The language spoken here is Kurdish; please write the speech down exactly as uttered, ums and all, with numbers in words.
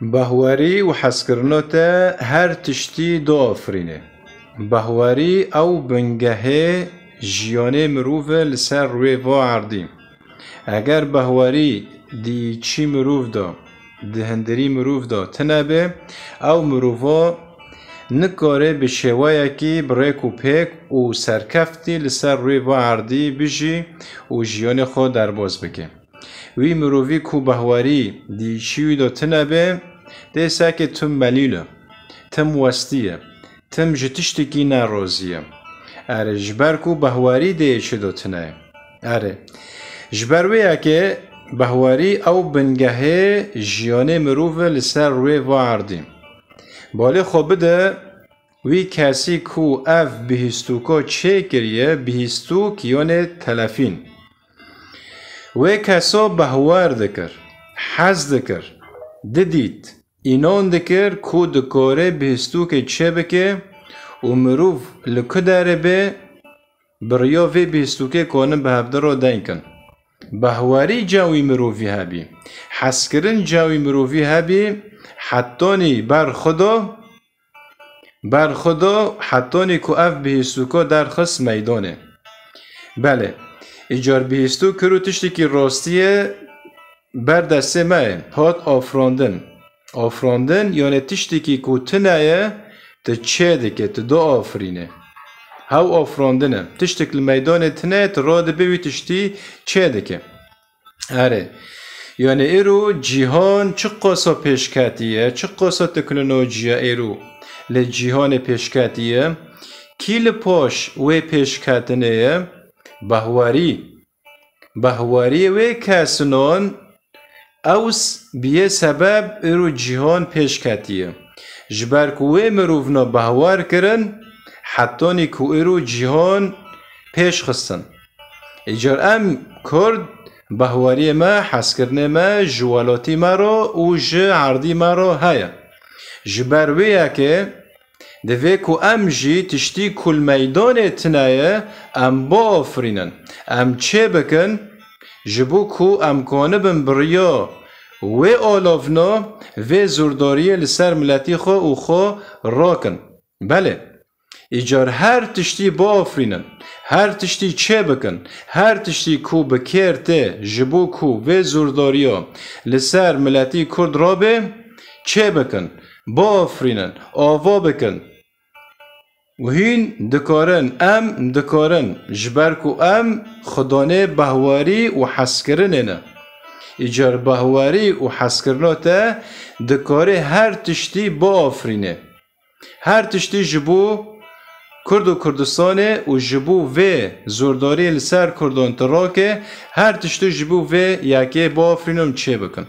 Bahwarî û hezkirina te her tiştî diafirîne. Bahwarî ew bingehê jiyanê mirov e li ser rûyê va erdî. Eger bahwarî di îçî mirov de, di hindirî mirov de tune be, ew mirova nikare bi şêweyekî bi rêk û pêk û serkeftî li ser rûyê va erdî bijî û jiyanê xwe derbas bike. Wî mirovî ku bahwarî di îçî wî de tune be, tê seke tim melîl e, tim westî ye, tim ji tiştekî nerazî ye. Erê, ji ber ku bahwarî di îçî de tune ye. Erê, ji ber wê yekê bahwarî ew bingehê jiyanê mirov e li ser rûyê va erdî. Balê xwe bide wî kesî ku ev bihîstûka çêkiriye, bihîstûk yanê telefîn. Wê kesa bahwar dikir, hez dikir, didît, înan dikir ku dikare bihîstûkê çêbike û mirov li ku derê be, bi riya vê bihîstûkê kanin bi hevdi re deng kin. Bahwarî cewî mirovî hebî, hezkirin cewî mirovî hebî, hetanî ber xwe de, ber xwe de hetanî ku ev bihîstûka derxist meydanê. Belê, îcar bihîstûk kir û tiştekî rastî ye ber destê me ye, hat afirandin. Afirandin, yanê tiştekî ku tune ye, tu çê dike, tu diafirîne. Hew afirandin e. Tiştek li meydanê tune ye, tu radibê wî tiştî çê dike. Erê. Yanê îro cîhan çiqasa pêşketî ye, çiqasa teknolojiya îro li cîhanê pêşketî ye. Kî li paş wê pêşketinê ye? Bahwarî. Bahwariyê wê kesinan ews bîye sebeb îro cîhan pêşketiye. Ji ber ku wê mirovna bahwar kirin, hetanî ku îro cîhan pêş xistin. Îcar em Kurd, bahwariyê me, hezkirinê me ji welatî me re û ji erdî me re heye. Ji ber wê yekê, divê ku em jî tiştî ku li meydanê tune ye, em biafirînin, em çê bikin, ji bo ku em kanibin bi riya wê alavna, vê zordariyê li ser miletî xwe û xwe rakin. Belê, îcar her tiştî biafirînin, her tiştî çê bikin, her tiştî ku bi kêr tê ji bo ku vê zordariya li ser miletî Kurd rabe, çê bikin, biafirînin, ava bikin. Û hîn dikarin, em dikarin, ji ber ku em xudanê bahwarî û hezkirinê ne. Îcar bahwarî û hezkirina te dikarê her tiştî biafirîne. Her tiştî ji bo Kurd û Kurdistanê û ji bo vê zordariyê li ser Kurdan tu rake, her tiştî ji bo vê yekê biafirînin û çê bikin.